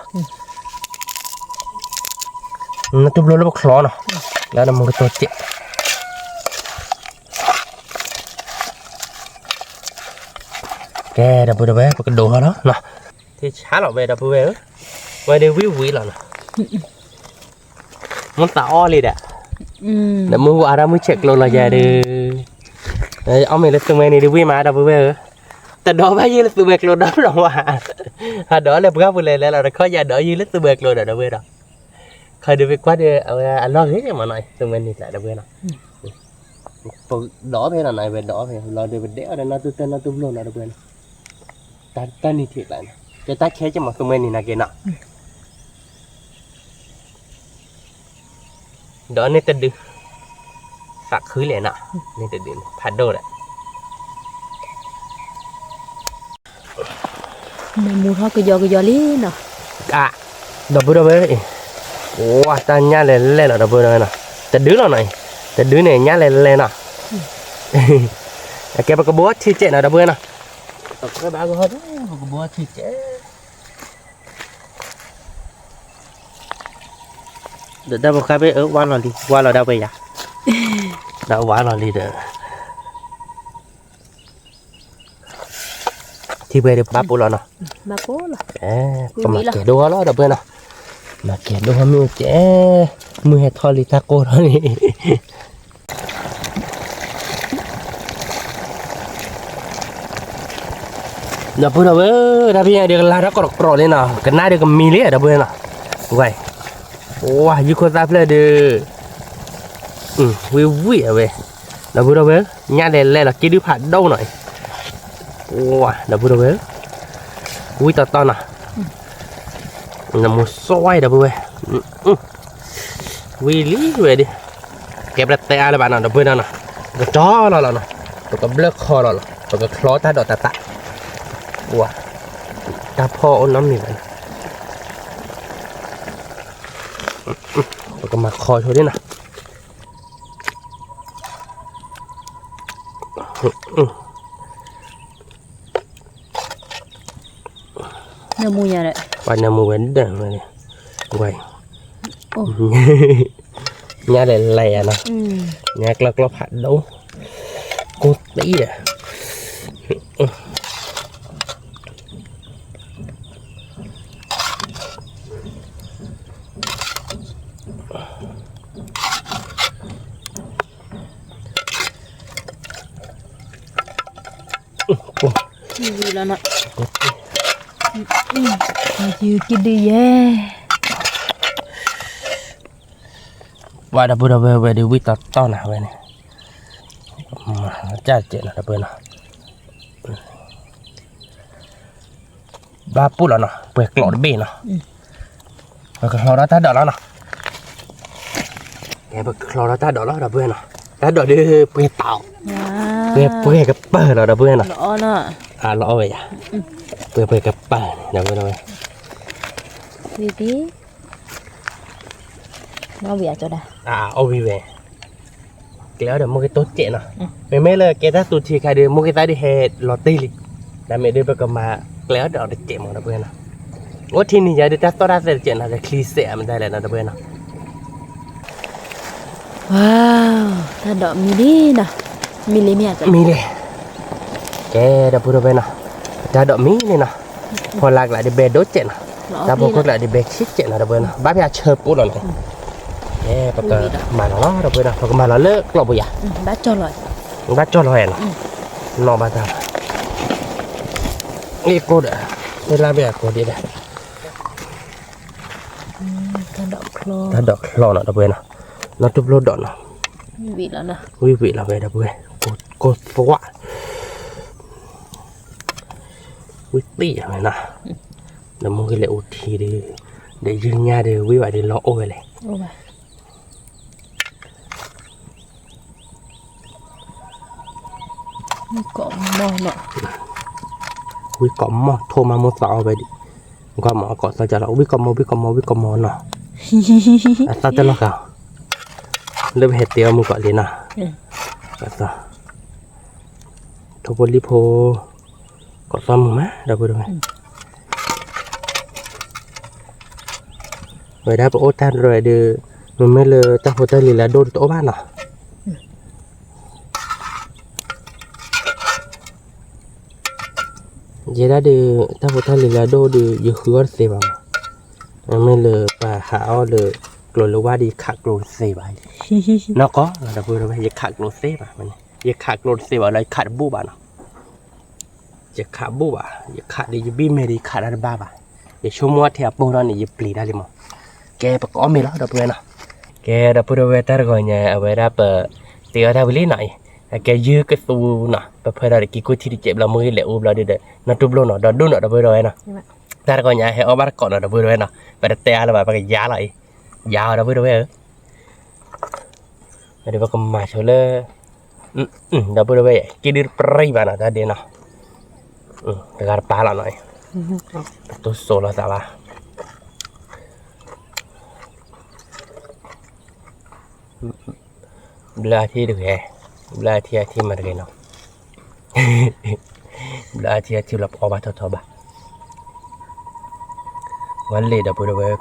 နတူၢ်ဘျိလၢပချီနီၤ, လၢနမိၢ်ကတိၤစဲး ကဲ ဒီပုၢ်ဒီဝဲၢ် ပကဒိးထီၣ်လီၤနီၤ, ထံဆါလီၤဝဲ ဒီပုၢ်ဝဲၢ်ဧၢ, ဝဲဒၣ်ဝံၣ်ဝံၣ်လီၤနီၤ, မ့ၢ်သးအီၣ်လံဒီး, နမူအါထီၣ်မုၢ်ဆဲးကျိလီၤယၤဒီး, အီၣ်မ့ၤလၢသူမွဲနံၤဒ်ဝံၣ်မး ဒီပုၢ်ဝဲၢ်ဧၢ, တဒိးဘၣ်ယုၢ်လၢသူမွဲကျိဒီးလီၤဝဲ, အဒိးလၢပှၢ်ပူၤလဲၤလဲၤလီၤတခီယၤဒီးယုၢ်လၢသူမွဲကျိဒီး ဒီပုၢ်ဝဲၢ်ဒီး, ခီဒုးဖဲကွၢ်ဒီး အဝဲအလီၢ်ဂ့ၤမးနီၤ သူမွဲနံၤကျါ ဒီပုၢ်ဝဲၢ်နီၤ, ပဒိးဖဲနီၤနီၤ ဝဲဒိးဖဲလီၤဒီး ပဒဲအီၤဒီးနီၢ်သူတၢ်နီၢ်သူဘျိနီၤ ဒီပုၢ်ဝဲၢ်နီၤ, တၢ်နံၤထံးကျါနီၤ ကဲတၢ်ခဲကမး သူမွဲနံၤနာ်က့နီၤ ဒီးန့ၣ်တဒု, သးခုလဲၣ်နီၤ, န့ၣ်တဒုန့ၣ် ဖးဒိၣ်ဒီး, နမူထီၣ်ကယီကယီလံနီၤ, အါ, ဒီပုၢ်ဒီဝဲၢ်, ဝါ တၢ်ညၣ်လဲၤလဲၣ်လီၤ ဒီပုၢ်ဒီဝဲၢ်နီၤ, တဒုလီၤနီၤ, တဒုန့ၣ် ညၣ်လဲၤလဲၣ်နီၤ, အကဲပကဘိထံကဲးနီၤ ဒီပုၢ်ဝဲၢ်နီၤ, ပကဘိထံကဲး ဒီးတၢ်ဖိဃါဖဲအဝါလီၤလံ ဝါလီၤဒၣ်ဝဲယၤ, ဒီးဝါလီၤလံဒီး, ထံပှဲၤဒီးဘၣ်ပိၢ်လီၤနီၤ, ပမၤကဲၤဒိၣ်အီၤလီၤ ဒီပုၢ်ဝဲၢ်နီၤ, မၤကဲၤဒိၣ်အီၤမ့ၢ်ကဲ, မုၢ်ဟဲထီၣ်လံတၢ်ကိၢ်ထီၣ်လံ ဒီပုၢ်ဒီဝဲၢ်, တၢ်ဖံးညၣ်ဒီးကလၤထီၣ်ကီးတကြီးလံနီၤ, ကနၣ်ဒီးကမံၤလံ ဒီပုၢ်ဝဲၢ်နီၤ, ဝဲ, ဝါ ယုၢ်ခိၣ်သၣ်ဖျၢၣ်ဒီး, ဝံၣ်ဝံၣ်အဝဲ, ဒီပုၢ်ဒီဝဲၢ်, ညၣ်လဲၤလဲၣ်လီၤ က့ဒုဖးဒိၣ်နီၤ, ဝါ ဒီပုၢ်ဒီဝဲၢ်, ဝံၣ်တီတီနီၤ, နမူစီဝဲ ဒီပုၢ်ဝဲၢ်, ဝံၣ်လံဝဲဒၣ် ကဲပတဲအါလၢၤဘၣ်နီၤ ဒီပုၢ်ဝဲၢ်နီၤ, ပကတီၢ်လီၤလီၤနီၤ, ပကဘျၢၣ်ခီလီၤလီၤ ပကချီတၢ်ဒိးတၢ်သး, ဝါ, တၢ်ဖီၣ်အိၣ်နီတမံၤဘၣ်နီၤ, ပကမၤခီဆိဒ်နီၤ, နမူညါဒီး, ပှၤနမူဝဲဒၣ်ဝဲန့ၣ်, ဝဲ, ညါလဲၤလဲၤယၤနီၤ, ညါကျီကျီဖးဒိၣ်, ကိၢ်သံဒီး ယုၢ်လီၤနီၤ, ယုၢ်က့ၤဒုးယဲ, ပှၤဒီပုၢ်ဒီဝဲၢ်ဝဲဒုးဝံၣ်တီတီနၤဝဲန့ၣ်, ကၢ်တကဲးနီၤ ဒီပုၢ်ဝဲၢ်နီၤ, ဘၣ်ပိၢ်လီၤနီၤ ပှဲၤကျိးတဘ့ၣ်နီၤ, ပကချီထီၣ်တၢ်ဒိးလီၤနီၤ, ပကချီထီၣ်တၢ်ဒိးလီၤ ဒီပုၢ်ဝဲၢ်နီၤ, တၢ်ဒိးဒီးပှဲၤတီၤ, ပှဲၤပှဲၤကပၤလီၤ ဒီပုၢ်ဝဲၢ်နီၤ, အလီၤအီၣ်ဝဲယၤ, ပှဲၤပှဲၤကပၤန့ၣ် ဒီပုၢ်ဝဲၢ်, ဝံၤ, အီၣ်ဝံၤဝဲ ကျဲအီၣ်ဒီးမိၢ်က့ၤတိစဲးနီၤ, မ့မ့ၢ်လၢကဲတၢ်သူထံခါဒီး မိၢ်က့ၤသၣ်ဒုးဟဲလီၤတ့ၢ်လံ, နမ့ၢ်ဒုးပကမၤကျဲအီၣ်ဒီးတစဲးမး ဒီပုၢ်ဝဲၢ်နီၤ, အိၣ်ထံနံၤယၤဒုးတၢ်သီၣ်တၢ်သဲတစဲးနီၤ ဒီးချံစဲးအမတၤလဲၣ်နီၤ ဒီပုၢ်ဝဲၢ်နီၤ, ဝါ, တၢ်ဒိးမံလံနီၤ, မံလံမ့ၢ်ဧါ, မံလံ, ကဲ ဒီပုၢ်ဒီဝဲၢ်နီၤ, တၢ်ဒိးမံလံနီၤ, ဖီလာ်ကျါဒုးဘဲဒိစဲးနီၤ, တၢ်ဖိခိၣ်ကျါဒုးဘဲဆံးစဲးနီၤ ဒီပုၢ်ဝဲၢ်နီၤ, ဘၣ်ဖဲအဆၢပိၢ်လီၤနီၤ, ကဲ ပကမၤလီၤလီၤ ဒီပုၢ်ဝဲၢ်နီၤ, ပကမၤလီၤလၢကျိးပူၤယၤ, ဘၣ်ကၠီလီၤနီၤ, နီၢ်ဘၣ်တၢ်, အ့ၣ်ကိၢ်ဒီး, သ့ၣ်လၢဘၣ်အကိၢ်ဒံးဒီး တၢ်ဒိးချီနီၤ ဒီပုၢ်ဝဲၢ်နီၤ, နီၢ်တူၢ်ဖျိဒီးနီၤ, ဝံၣ်ဝံၣ်လီၤဝဲ ဒီပုၢ်ဝဲၢ်, ကိၢ်သွး, ဝံၣ်သံၣ်ဝဲနီၤ, ဒီးမိၢ်က့ၤလဲၤအိၣ်ထံဒီး, ဒီးယုၢ်ညါဒီး ဝံၣ်ဘၣ်ဒီးလီၤအိၣ်ဝဲလဲၣ် ဝံၣ်ကိးမီၢ် ထိၣ်မးမိၢ်သးအီၣ်ဝဲဒံး, ကွၢ်မး ကိးသီၣ်ကၢ်လီၤ ဝံၣ်ကိးမီၢ် ဝံၣ်ကိးမီၢ် ဝံၣ်ကိးမီၢ်နီၤ, အသီၣ်တလီၢ်ဃာ်, လၢပဟဲတဲအီၣ်မုၢ်ကီးလံနီၤ, ထိၣ်ဖိလံၣ်ဖိ, ကိးသီၣ်မုၢ်မး ဒီပုၢ်ဝဲၢ် ဝဲဒၣ်ပအိၣ်တၢ်ရဲၣ်ဒီး, မ့မ့ၢ်လၢတၢ်ဖိတၢ်လံၤလၢအဒိၣ်တအိၣ်ဘၣ်နီၤ, ယဲဒၣ်ဒီး, တၢ်ဖိတၢ်လံၤလၢအဒိၣ်ဒီး ယဃုအီၣ်တသ့ဘၣ်မး, မ့မ့ၢ်လၢပဟးအီၣ်လၢ ကျိၤလၢဝါဒီးယခးကျိၤတသ့ဘၣ်. နီၢ်ကီၢ် ဒီပုၢ်ဝဲၢ် ယခးကျိၤတသ့ဘၣ်, ယခးကျိၤတသ့ဘၣ်လၢယခးတဘူၣ်ဘၣ်နီၤ. ယခးဘူၣ်ဘၣ်, ယခးဒီးယဘံၣ်မဲာ်ဒီးယခးတၢ်တဘၣ်ဘၣ်. ယဆိကမိၣ်ထဲအပိၢ်ထီၣ်န့ၣ် ယပျံၤတၢ်လံမး. ကဲ ပကအီၣ်မ့ၤလီၤ ဒီပုၢ်ဝဲၢ်နီၤ. ကဲ ဒီပုၢ်ဝဲၢ် တၢ်တဂီၤညါ အဝဲဒၣ်ပသ့အီၣ်တၢ်ဝံၤလံနီၤအံၤ, အကဲယုၢ်ကသူနီၤ, ပဖၢဒီးတကံကိၢ်ထံတကဲးဘျီ မ့ၢ်ဂ့ၤလဲၤအိၣ်ဘျီဒီး နီၢ်တူၢ်ဘျီနီၤ ဒီဒူၣ်နီၤ ဒီပုၢ်ဝဲၢ်နီၤ. တၢ်တဂီၤညါဟဲအီၣ်ဘၣ်တကိးနီၤ ဒီပုၢ်ဝဲၢ်နီၤ, ပတတဲအါလၢၤဘၣ် ပကယါလီၤအံၤ, ယါအီၤ ဒီပုၢ်ဝဲၢ်ဧၢ. ဒီးပကမၤဆိလၢ ဒီပုၢ်ဝဲၢ် က့ဒုတပြံၢ်ဘၣ်နီၤ တၢ်ဒ့နီၤ, တဂၤတပာ်လီၤနီၤ, ပတိၢ်စိးလိာ်သးဘၣ်. ဘျၢအထံတဂ့ၤ, ဘျၢအထံအထံမၤတဂ့ၤနီၤ, ဘျၢအထံအထံလီၤပအီၣ်ဘၣ်ထီထီဘၣ်. ဝဲလံာ်ဒီပုၢ်ဝဲၢ် ကဒီၣ်ဃ့လဲၤလဲၤနီၤ ကဒီၣ်ဃ့ မ့ၢ်နီၤ, ဆါလီၤ, နီၢ်တူၢ်ဘျီဒီးနီၤ, ပီၢ်ဘဲပီၢ်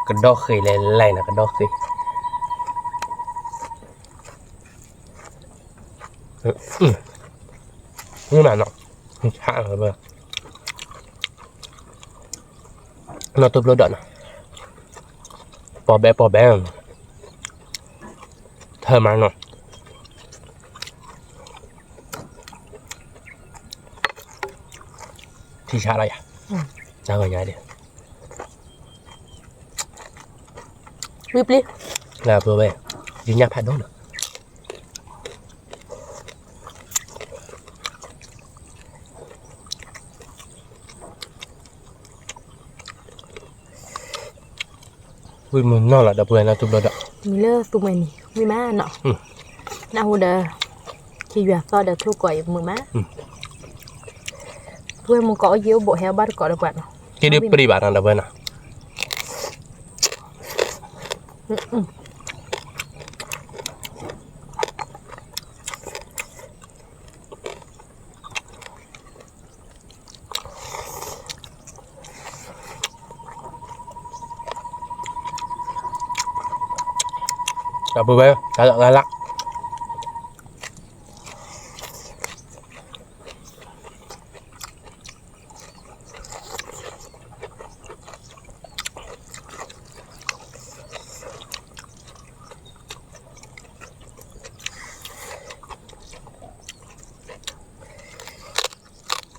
ဘဲ, ထၢမးနီၤ, ထံဆါလီၤယၤ, တၢ်ဂီၤညါဒ် ဝံၤပျံၤ, လၢပဝဲ, ယညၣ်ဖးဒိၣ်နီၤ. ဝံၤမုၢ်နီၢ်လီၤ ဒီပုၢ်ဝဲၢ် နီၢ်တူၢ်ဘျီဒီး, မံၤလၢသူမှဲၤနံၤ ဝံၤမးနီၤ, နၢ်ဟူဒီး ခံယွၤသီၣ်ဒီးထိၣ်ကီးအံၤမုာ်မး, ပုၢ်ဝဲၢ်မုၢ်ကီးအိၣ်ယံၤအိၣ်ဘိးဟဲအီၣ်ဘၣ်တကိးဒီးပှၤနီၤ, က့ဒုပြံၢ်ဘၣ်နီၤ ဒီပုၢ်ဝဲၢ်နီၤ. ဒီပုၢ်ဝဲၢ် တၢ်လၢ်တၢ်လၢ်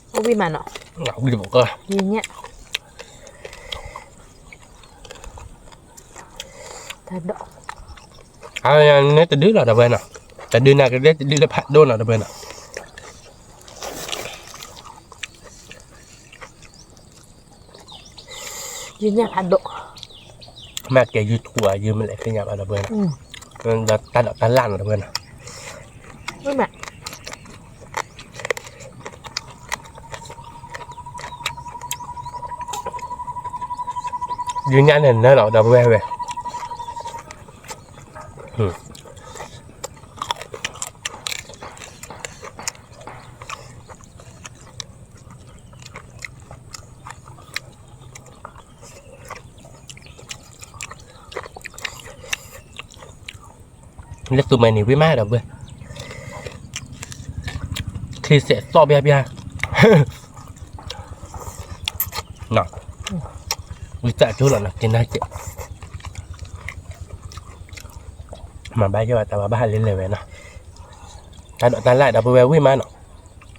အိၣ်ဝံၣ်မးနီၤ, ဝံၣ်တဘိးကီး, ယညၣ်, တၢ်ဒိၣ်, အန့ၣ်တဒုလီၤ ဒီပုၢ်ဝဲၢ်နီၤ, တဒုန့ၣ်ကဒဲတဒုလၢဖးဒိၣ်နီၤ ဒီပုၢ်ဝဲၢ်နီၤ. ယညၣ်ဖးဒိၣ်, မ့ၢ်ကဲ YouTube ယမ့ၢ်လဲၤသ့ၣ်ညါဘၣ် ဒီပုၢ်ဝဲၢ်နီၤ, ဒီးတၢ်ဒိးတၢ်လၢ်နီၤ ဒီပုၢ်ဝဲၢ်နီၤ. ယညၣ်န့ၣ်နၢလီၤ ဒီပုၢ်ဝဲၢ်ဝဲ လၢသူမှဲန့ၣ် ဝံၣ်မးဒီးဘၣ်, ထံစဲးသီၣ်ဘျါဘျါ, ဝံသးစူၤလီၤနီၤ က့ၤနၤက့ၤ, မၤဘၣ်ယဲၢ်ဘၣ်တၢ်ဘၣ်ဘၣ်ဟးလၢလဲၤဝဲနီၤ, တၢ်ဒိးတၢ်လၢ်ဒီပုၢ်ဝဲၢ်ဝံၣ်မးနီၤ. နီ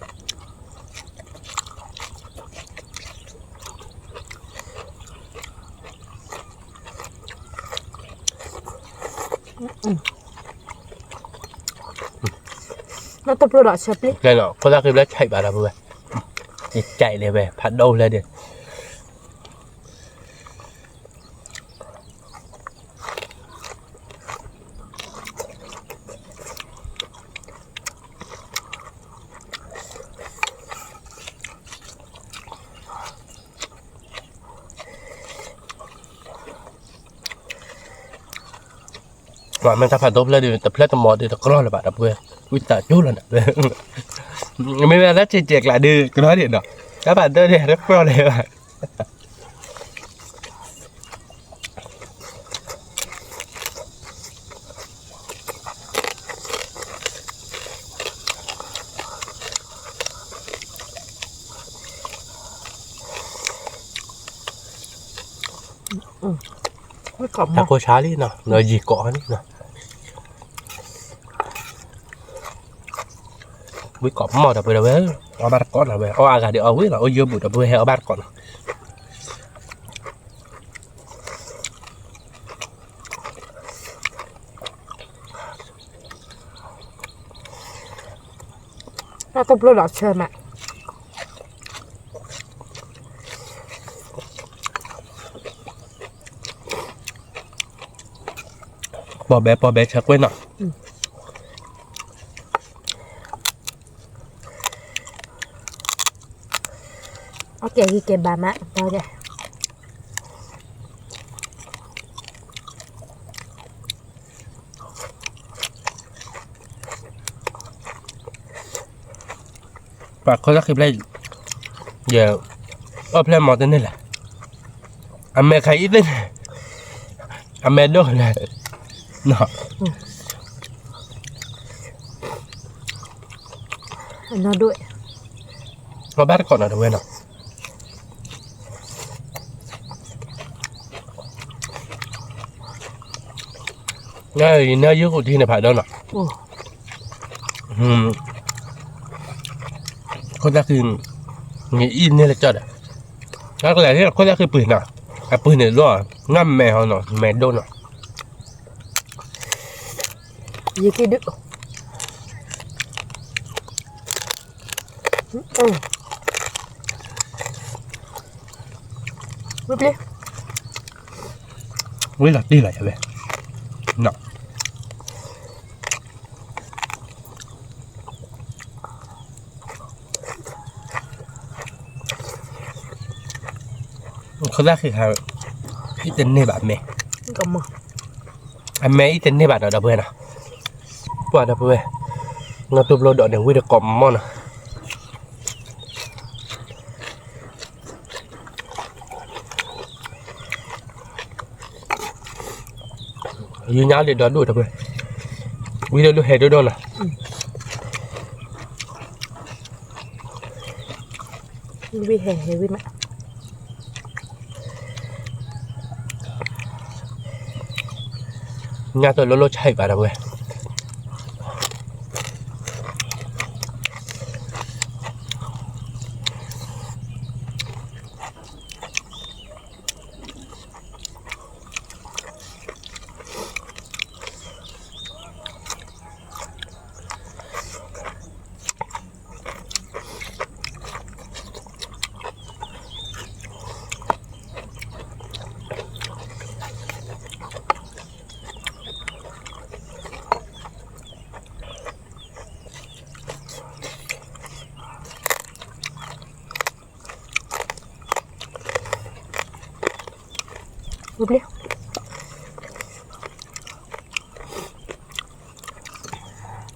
ၢ်တပျိဒီးဆဲပျ့ၢ် ကဲနီၤ ခိၣ်သၣ်ဃံဘျၢဆဲးဘၣ်ဒီပုၢ်ဝဲၢ်, ယကဲလဲၣ်ဝဲ ဖးဒိၣ်လၢဒၢး မ့ၢ်တၢ်ဖးဒိၣ်ဖျၢၣ်ဒီး တဖျၢၣ်တမီၤဒီးတကြီလၢၤဘၣ်ဒီပုၢ်ဝဲၢ်, ဝံသးစူၤလီၤနၤ, မ့မ့ၢ်လၢဆံးကဲးကျါဒီး ကြီဒံးနီၤ, တၢ်ဖးဒိၣ်ဒီးတကြီလၢၤဘၣ်. အ တၢ်ကိၢ်ဆါလံနီၤ, ဒီးယံာ်ကိးအီၤန့ၣ်နီၤ, ဝံကိးမီၢ်ဒီပုၢ်ဝဲၢ်, အီၣ်ဘၣ်တကိးနီၤဝဲ, အီၣ်အါဂၤဒီးအီၣ်ဝံၤလီၤ, အိၣ်ယိာ်ဘူးဒီပုၢ်ဝဲၢ် ဟဲအီၣ်ဘၣ်တကိးနီၤ. တၢ်တိၢ်ပျိၢ်ဒီးဆၢမး, ပီၢ်ဘဲပီၢ်ဘဲဆၢကွ့ၢ်နီၤ. အကဲဂံၢ်ကဲဘါမး, ပှၤခိၣ်သၣ်ဃံဖျဲၣ်, ယ, အီၣ်ဖျဲၣ်မီၤတန့ၢ်လဲၣ်, အမဲာ်ခါအံၤသ့ၣ်န့ၣ်, အမဲာ်ဒိၣ်လဲၣ်, နီၢ်ဒိၣ်, အီၣ်ဘၣ်တကိးနီၤတဝဲနီၤ. နယုၢ်ကူၣ်ထံန့ၣ်ဖးဒိၣ်နီၤ, ခိၣ်သၣ်ဃံ, နအံၣ်န့ၢ်လၢကၠီၣ်ဒီး, တၢ်ကလဲၤခိၣ်သၣ်ဃံပှ့ၤနီၤ, အပှ့ၤန့ၣ်ဒိၣ်, နမဲာ်ဟီနီၤ မဲာ်ဒိၣ်နီၤ. ယက့ဒုး, ဝံၤပျ့ၤ, ဝံၤလီၤတံၢ်လီၤယဝဲ, နီၤ. ခိၣ်သၣ်ဃံခါ, အံၣ်တန့ၢ်ဘၣ်မဲာ်, အမဲာ်အံၣ်တန့ၢ်ဘၣ်ဒီးဒီပုၢ်ဝဲၢ်နီၤ, ပှၤဒီပုၢ်ဝဲၢ်, နီၢ်တိၢ်ပျိၢ်ဒီးန့ၣ် ဝံၤဒီးကိးမီၢ်နီၤ. ယညါလံဒီဒိၣ်တပှဲၤ, ဝံၤဒီးဒိၣ်ဟဲဒိၣ်ဒိၣ်နီၤ, ဝံၤဟဲဟဲဝံၤမး, ညါတလိၣ်လိၣ်ဆါအံၤဘၣ်တပှဲၤ.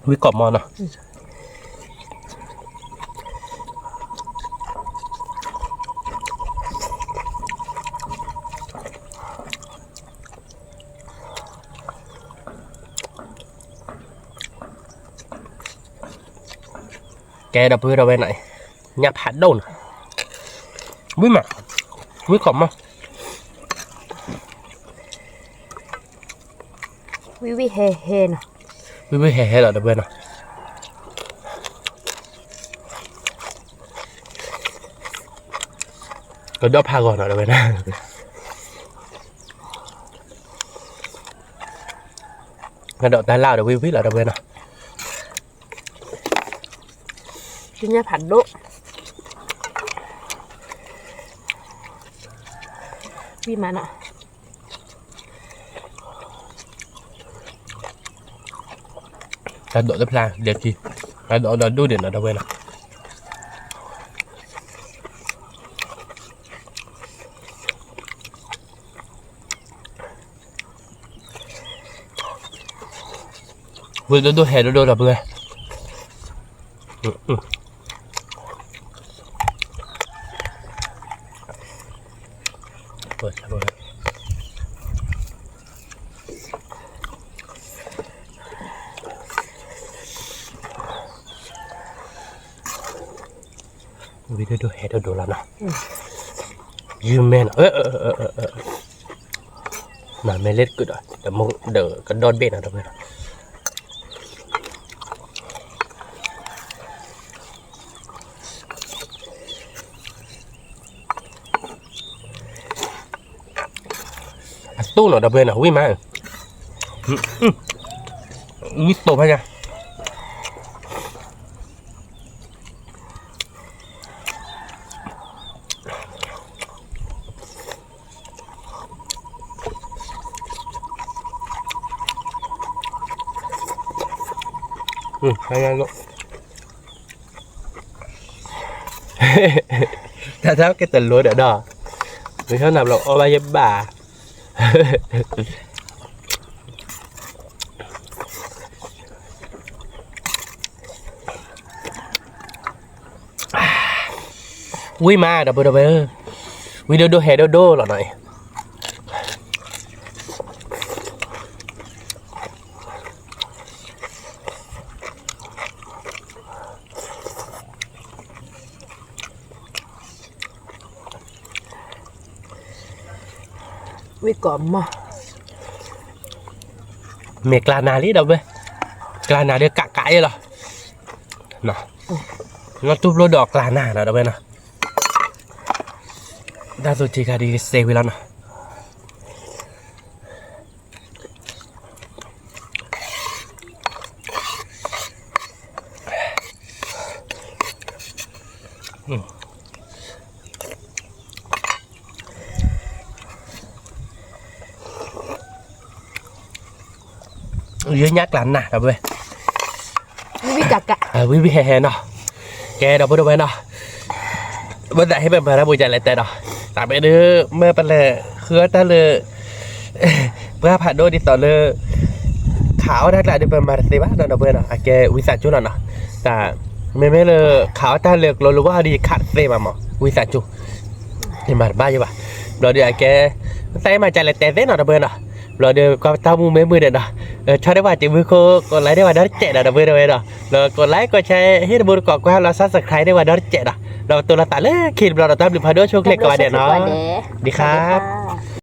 ဝံကိးမီၤနီၤ. ကဲဒီပုၢ်ဝဲၢ်နီၤ, ညၣ်ဖးဒိၣ်နီၤ, ဝံမး, ဝံကိးမီၤ, ဝံဝံဟဲဟဲနီၤ, ဝံဝံဟဲဟဲလီၤ ဒီပုၢ်ဝဲၢ်နီၤ, ကဒီးဖးဂီၤနီၤ ဒီပုၢ်ဝဲၢ်နီၤ, ကဒီးတၢ်လၢ်ဒီးဝံဝံလီၤ ဒီပုၢ်ဝဲၢ်နီၤ. ညၣ်ဖးဒိၣ်, ဝံမးနီၤ, တၢ်ဒိးတဖျါ ဒဲကံ, တၢ်ဒိးဒီးဒိၣ်ဒံးနီၤ ဒီပုၢ်ဝဲၢ်နီၤ. ဝံဒိၣ်ဒိၣ်ဟဲဒိၣ်ဒိၣ် ဒီပုၢ်ဝဲၢ်. ဝံဒိၣ်ဒိၣ်ဟဲဒိၣ်ဒိၣ်လီၤနီၤ, ယုၢ်မဲနီၤ. မၤမ့ၢ်လ့ၣ်တကုာ်ဒီး တမူဒီးကဒီၣ်တဘ့ၣ်နီၤ ဒီပုၢ်ဝဲၢ်နီၤ. အသူၣ်နီၤ ဒီပုၢ်ဝဲၢ်နီၤ ဝံၣ်မး, ဝံၣ်သိးဖဲညါ. တၢ်တၢ်ကဲတလိဒီးဒီး, မ့ၢ်ဆီနၤဘျီအီၣ်ဘၣ်ယဘၣ်. ဝံၣ်မး ဒီပုၢ်ဝဲၢ်, ဝံၣ်ဒိၣ်ဒိၣ်ဟဲဒိၣ်ဒိၣ်လီၤနီၤ. ဝံၣ်ကိးမး, မ့ၢ်ကျါနၤလံ ဒီပုၢ်ဝဲၢ်, ကျါနၤဒီးကးကးယဲလီၤ. နီၢ်တူၢ်ဖျိဒီးကျါနၤဒီး ဒီပုၢ်ဝဲၢ်နီၤ. တၢ်သူၣ်ထံခါဒ်ကစဲးဝံၤလီၤနီၤ. ယညါကျါနၤ ဒီပုၢ်ဝဲၢ်, ဝံၣ်ဝံၣ်ဟဲဟဲနီၤ. ကဲ ဒီပုၢ်ဝဲၢ်နီၤ, ဘၣ်သးဟ့ၣ်ပမၤတၢ်ပူၤကလဲၤတဲဒီး, တၢ်မ့ၢ်ဒုး မ့ၢ်ပလဲၤဃုအီၣ်တၢ်လၢ ပှၢ်ဖးဒိၣ်ဒ်သိးလၢ ခးအီၣ်တၢ်ကျါဒီး ပမၤတသ့ဘၣ်နီၤ ဒီပုၢ်ဝဲၢ်နီၤ. အကဲဝံသးစူၤလီၤနီၤ. တၢ်မ့မ့ၢ်လၢ ခးအီၣ်တၢ်လၢကျိလိၤဘၣ်ဒီး ယခးတသ့ဘၣ်မး ဝံသးစူၤ, ယမၤတဘၣ်ယဘၣ်. ဘျီဒီးအကဲ သးမၤကလဲၤတဲသ့နီၤ ဒီပုၢ်ဝဲၢ်နီၤ. ဘျီဒီးကွၢ်တၢ်မူမ့ၢ်မုာ်ဒီးနီၤ, ဆီၣ်ဒၣ်ဝဲစံးဘျုးခိၣ် ကိးlikeန့ၢ်ဝဲဒီတစဲးဒီး ဒီပုၢ်ဝဲၢ်နီၤ. လၢကိးlikeကိးshare ဟ့ၣ်တဘိတကိးကွၢ်လီၤ subscribeန့ၢ်ဝဲဒီတစဲးဒီး, ဒီးပတိၤလိာ်သးလၢခံတဘျီဒီး တၢ်ဘျုးဖးဒိၣ်ဆိၣ်ချ့ကိးဂၤဒဲးနီၤ. ဒီးခါ